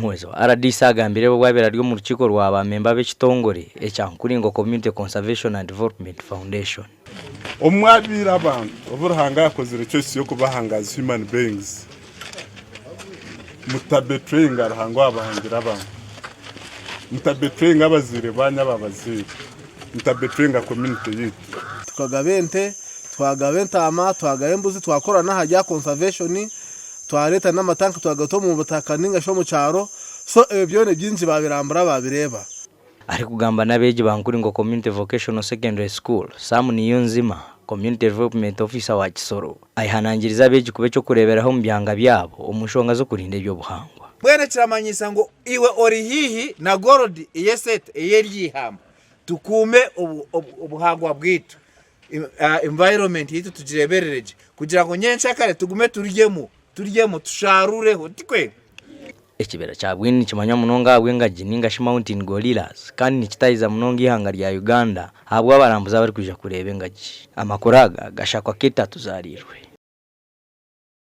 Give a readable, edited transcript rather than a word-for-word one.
Omuhwezi wa rdc agambire ebi obu abaire ari omu rukiiko rwa ba memba b'ekitongore ekya Nkuringo Community Conservation and Development Foundation. Obu mwabaire abantu, obu Ruhanga yakozire choice y'okubahanga as human beings, muta betrayinga Ruhanga owabahangire abantu, muta betrayinga abazaire banyu ababazaire, muta betrayinga community yaitu. Tukagaba ente, twagaba entaama, twagaba embuzi, twakora n'aha bya conservation, twareeta n'amatanka twagata omu butaka ninga shi omu kyaro, so ebyo byona ebingi baabirambura baabireeba. Arikugamba n'abeegi ba Nkuringo Community Vocational Secondary School, Sam Niyonzima, Community Development Officer wa Kisoro, ayehanangiriza abeegi kuba eky'okureeberaho omu byanga byabo omu nshonga z'okurinda eby'obuhangwa. Mbwenu kiramanyisa ngu iwe ori haihi na gold ey'esente ey'eryo ihamba. Tukuume obuhangwa bwaitu, environment yaitu tugireeberere gye kugira ngu nyenkyakare tugume turyemu, turyemu tusharureho, tikwe? Ekibira kya Bwindi nikimanywa munonga ahabw'engagi ninga shi Mountain Gorillas kandi nikitahiza munonga eihanga rya Uganda ahabw'abarambuzi abarikwija kureeba engagi. Amakuru aga gashakwa Kate Atuzarirwe.